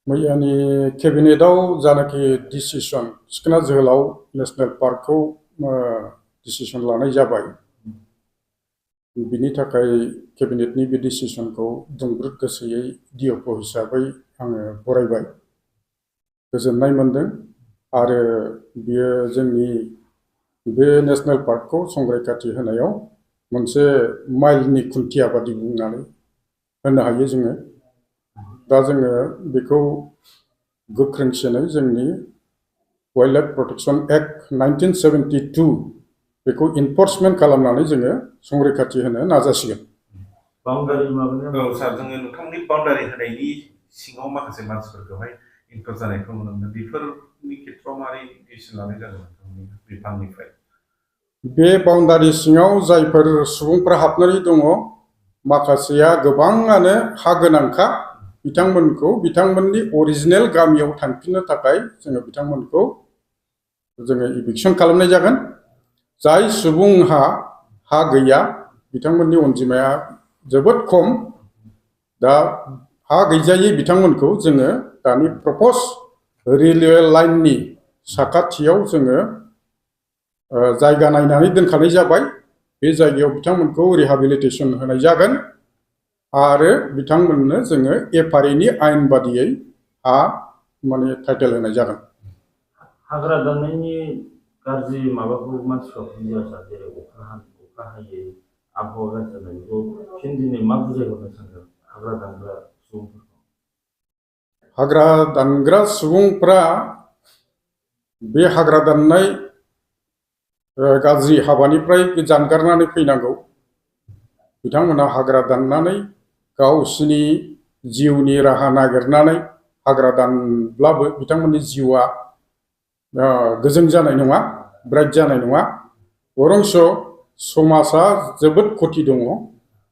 मैयानि केबिनेटआव जानाखि डिसिसन सिखोना जोहोलाव नेशनेल पार्कखौ डिसिसन लानाय जाबाय बिनि थाखाय केबिनेटनि बे डिसिसनखौ दुंब्रुद गोसोयै डिएफअ हिसाबै आङो बरायबाय गोजोननाय मोनदों आरो बियो जोंनि बे नेशनेल पार्कखौ संरैखाथि होनायाव मोनसे माइलनि खुन्थिया बादि बुंनानै होनो हायो जोङो दा जोङो बेखौ गोख्रोंसिनै जोंनि वाइल्ड लाइफ प्रोटेक्शन एक्ट 1972 बेखौ इनफोर्समेन्ट खालामनानै जोङो संरैखाथि होनो नाजासिगोन। बाउन्डारि माबायाव सार जोङो नोंथांनि बाउन्डारि होनायनि सिङाव माखासे मानसिफोरखौहाय इनक्लुड जानायखौ नुनो मोनो बेफोरनि खेत्रआव मारै डिसिसन लानाय जादों नोंथांनि बिफाननिफ्राय? बे बाउन्डारि सिङाव जायफोर सुबुंफोरा हाबनानै दङ माखासेया गोबाङानो हा गोनांखा बिथांमोनखौ बिथांमोननि अरिजिनेल गामियाव थांफिननो थाखाय जोङो बिथांमोनखौ जोङो इभिक्सन खालामनाय जागोन। जाय सुबुंहा हा गैया बिथांमोननि अनजिमाया जोबोद खम दा हा गैजायै बिथांमोनखौ जोङो दानि प्रप'ज रेलवे लाइननि साखाथियाव जोङो जायगा नायनानै दोनखानाय जाबाय बे जायगायाव बिथांमोनखौ रिहाबिलिटेसन होनाय जागोन आरो बिथांमोननो जोङो एफआरएनि आयेन बादियै हा माने टाइटेल होनाय जागोन। हाग्रा दाननायनि गाज्रि माबाखौ मानसिफ्रा बुजिया सार जेरै अखा हायै आबहावा गाज्रि जानायखौ फिन दिनै मा बुजायहरनो सानदों हाग्रा दानग्रा सुबुंफोरखौ? हाग्रा दानग्रा सुबुंफ्रा बे हाग्रा दाननाय गाज्रि हाबानिफ्राय जानगारनानै फैनांगौ। बिथांमोना हाग्रा दाननानै गावसिनि जिउनि राहा नागिरनानै हाग्रा दानब्लाबो बिथांमोननि जिउआ गोजों जानाय नङा ब्राइट जानाय नङा बरंस समाजा जोबोद खथि दङ।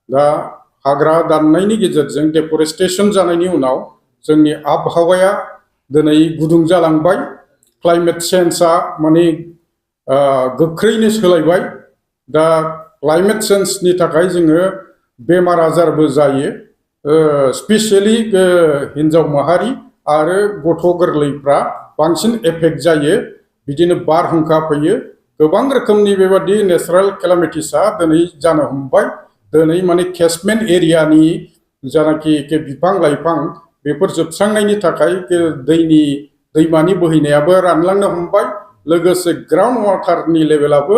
दा हाग्रा दाननायनि गेजेरजों डेफरेस्टेसन जानायनि उनाव जोंनि आबहावाया दिनै गुदुं जालांबाय क्लाइमेट चेन्जआ माने गोख्रैनो सोलायबाय। दा क्लाइमेट चेन्जनि थाखाय जोङो बेमार आजारबो जायो स्पेसियेलि हिन्जाव माहारि आरो गथ' गोरलैफ्रा बांसिन एफेक्ट जायो। बिदिनो बारहुंखा फैयो गोबां रोखोमनि बेबादि नेचारेल केलामिटिसआ दिनै जानो हमबाय। दिनै माने केचमेन्ट एरियानि जानाखि बिफां लाइफां बेफोर जोबस्रांनायनि थाखाय दैमानि बोहैनायाबो रानलांनो हमबाय लोगोसे ग्राउन्ड वाटारनि लेभेलाबो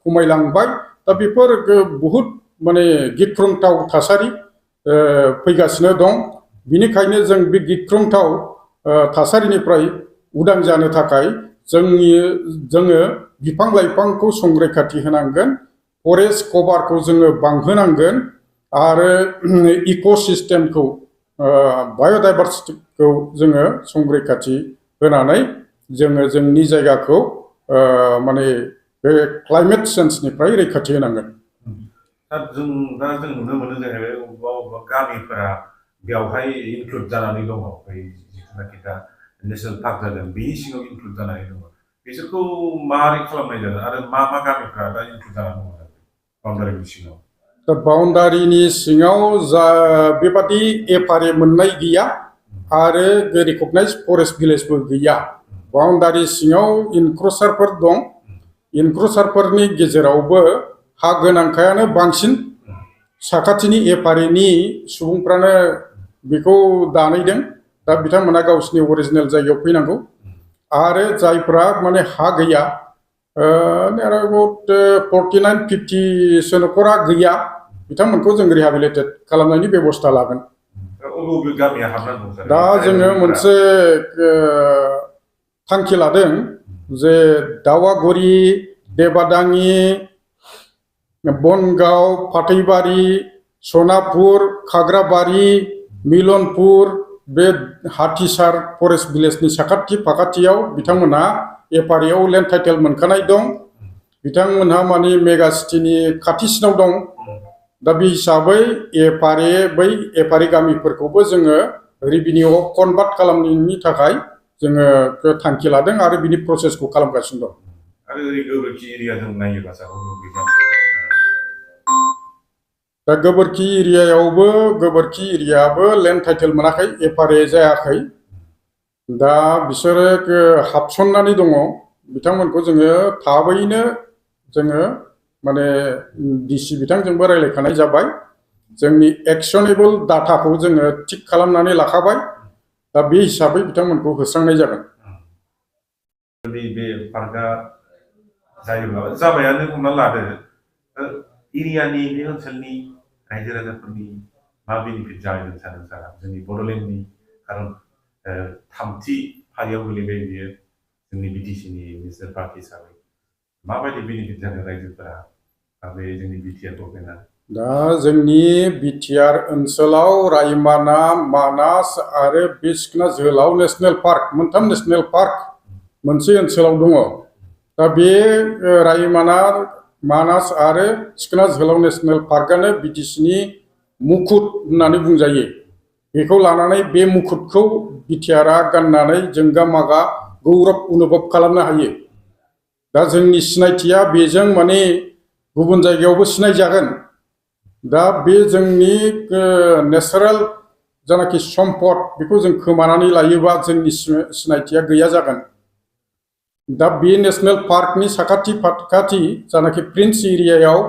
खमायलांबाय। दा बेफोर बहुद माने गिख्रंथाव थासारि फैगासिनो दं। बिनिखायनो जों बे गिख्रंथाव थासारिनिफ्राय उदां जानो थाखाय जोङो बिफां लाइफांखौ संरैखाथि होनांगोन फरेस्ट कभारखौ जोङो बांहोनांगोन आरो इक'सिस्टेमखौ बाय'डाइभारसिटिखौ जोङो संरैखाथि होनानै जोङो जोंनि जायगाखौ माने बे क्लाइमेट चेन्जनिफ्राय रैखाथि होनांगोन। जों नुनो मोनो जाहैबाय अबेबा अबेबा गामिफोरा बेवहाय इनक्लुड जानानै दङ बै जिथुनाखि दा नेसनेल पार्क जादों बेनि सिङाव इनक्लुड जानानै दङ बिसोरखौ मारै खालामनाय जादों आरो मा गामिफोरा दा इनक्लुड जानानै दङ बाउन्डारिनि सिङाव? दा बाउन्डारिनि सिङाव जा बेबादि एफआरए मोननाय गैया आरो रिकगनाइज फरेस्ट भिलेजबो गैया। बाउन्डारि सिङाव इनक्रोचारफोर दं। इनक्रोचारफोरनि गेजेरावबो हा गोनांखायानो बांसिन साखाथिनि एफआरएनि सुबुंफ्रानो बेखौ दानायदों। दा बिथांमोना गावसिनि अरिजिनेल जायगायाव फैनांगौ आरो जायफ्रा माने हा गैया अबाउट 49-50सो न'खरा गैया बिथांमोनखौ जों रिहाबिलिटेट खालामनायनि बेबस्था लागोन। दा जोङो मोनसे थांखि लादों जे दावागुरि देबादाङि बनगाव फाथैबारि सनापुर खाग्राबारि मिलनपुर बे हाथिसार फरेस्ट भिलेजनि साखाथि फाखाथियाव बिथांमोनहा एफआरएआव लेन्ड टाइटेल मोनखानाय दं। बिथांमोनहा माने मेगा सिटिनि खाथिसिनाव दं। दा बे हिसाबै बै एफआरए गामिफोरखौबो जोङो रेभिनिउआव कनभार्ट खालामनायनि थाखाय जोङो थांखि लादों आरो बिनि प्रसेसखौ खालामगासिनो दं। आरो गोबोरखि एरिया जों नायोबा दा गोबोरखि एरियायाबो लेन्ड टाइटेल मोनाखै, एफआरए जायाखै। दा बिसोरो हाबसननानै दङ। बिथांमोनखौ जोङो थाबैनो जोङो माने डिसि बिथांजोंबो रायज्लायखानाय जाबाय। जोंनि एक्सनेबल डाटाखौ जोङो थिक खालामनानै लाखाबाय। दा बे हिसाबै बिथांमोनखौ होस्रांनाय जागोन। बे पार्कआ जायोब्ला जाबायानो हमना लादो, एरियानि बे ओनसोलनि रायजो राजाफोरनि मा बेनिफिट जागोन सानो सारा जोंनि बड'लेण्डनि? खारन थामथि फारियाव गोलैबाय बियो जोंनि बिटिसिनि नेसनेल पार्क हिसाबै। माबायदि बेनिफिट जागोन रायजोफोरा बे जोंनि बिटिआर गभर्नमेन्टआ? दा जोंनि बिटिआर ओनसोलाव रायमना, मानास आरो बे सिखना जोहोलाव नेसनेल पार्क, मोनथाम नेसनेल पार्क मोनसे ओनसोलाव दङ। दा बे रायमना, मानास आरो सिखना जोहोलाव नेसनेल पार्कआनो बिटिसिनि मुकुट होननानै बुंजायो। बेखौ लानानै बे मुकुटखौ बिटिआरआ गाननानै जोंगा मागा गौरब अनुभब खालामनो हायो। दा जोंनि सिनायथिया बेजों माने गुबुन जायगायावबो सिनायजागोन। दा बे जोंनि नेचारेल जानाखि सम्पद बेखौ जों खोमानानै लायोबा जोंनि सिनायथिया गैया जागोन। दा बे नेसनेल पार्कनि साखाथि फाखाथि जानाखि प्रिन्स एरियायाव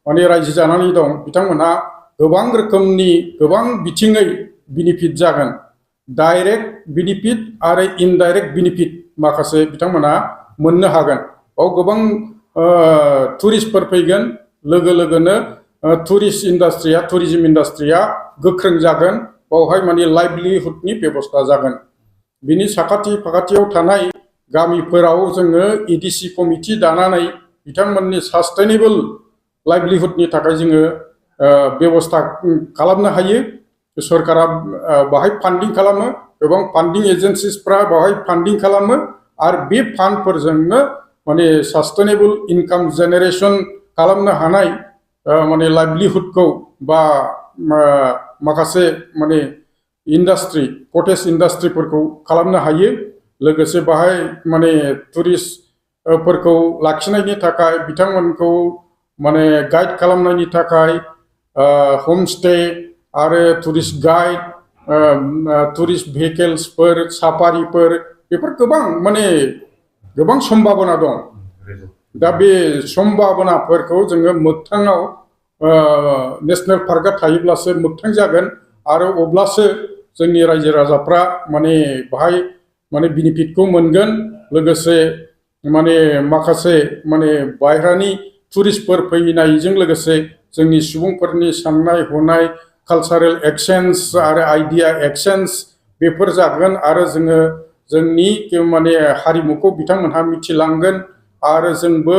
माने रायजो जानानै दं, बिथांमोनहा गोबां रोखोमनि गोबां बिथिङै बेनिफिट जागोन। डाइरेक्ट बेनिफिट आरो इनडाइरेक्ट बेनिफिट माखासे बिथांमोनहा मोननो हागोन। बाव गोबां टुरिस्टफोर फैगोन, लोगो लोगोनो टुरिज्म इन्डास्ट्रिया गोख्रों जागोन। बावहाय माने लाइभलिहुडनि बेबस्था जागोन। बिनि साखाथि फाखाथियाव थानाय गामिफोराव जोङो एडिसि कमिटि दानानै बिथांमोननि सास्टेनेबल लाइभलिहुडनि थाखाय जोङो बेबस्था खालामनो हायो। सरकारा बाहाय फान्डिं खालामो, गोबां फान्डिं एजेन्सिसफ्रा बाहाय फान्डिं खालामो, आरो बे फान्डफोरजोंनो माने सास्टेनेबल इनकाम जेनेरेसन खालामनो हानाय माने लाइभलिहुडखौ बा माखासे माने इन्डास्ट्रि, कटेज इन्डास्ट्रिफोरखौ खालामनो हायो। लोगोसे बाहाय माने टुरिस्टफोरखौ लाखिनायनि थाखाय, बिथांमोनखौ माने गाइड खालामनायनि थाखाय हमस्टे आरो टुरिस्ट गाइड, टुरिस्ट भेहिकेल्सफोर, साफारिफोर, बेफोर गोबां माने गोबां सम्भाबना दं। दा बे सम्भाबनाफोरखौ जोङो मोगथाङाव नेसनेल पार्कआ थायोब्लासो मोगथां जागोन, आरो अब्लासो जोंनि रायजो राजाफ्रा माने बाहाय माने बेनिफिटखौ मोनगोन। लोगोसे माने माखासे माने बायह्रानि टुरिस्टफोर फैनायजों लोगोसे जोंनि सुबुंफोरनि साननाय हनाय, कालचारेल एक्सचेन्ज आरो आइडिया एक्सचेन्ज बेफोर जागोन। आरो जोङो जोंनि माने हारिमुखौ बिथांमोनहा मिथिलांगोन, आरो जोंबो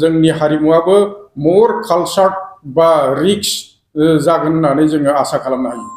जोंनि हारिमुवाबो मर कालचार बा रिच जागोन होननानै जोङो आसा खालामनो हायो।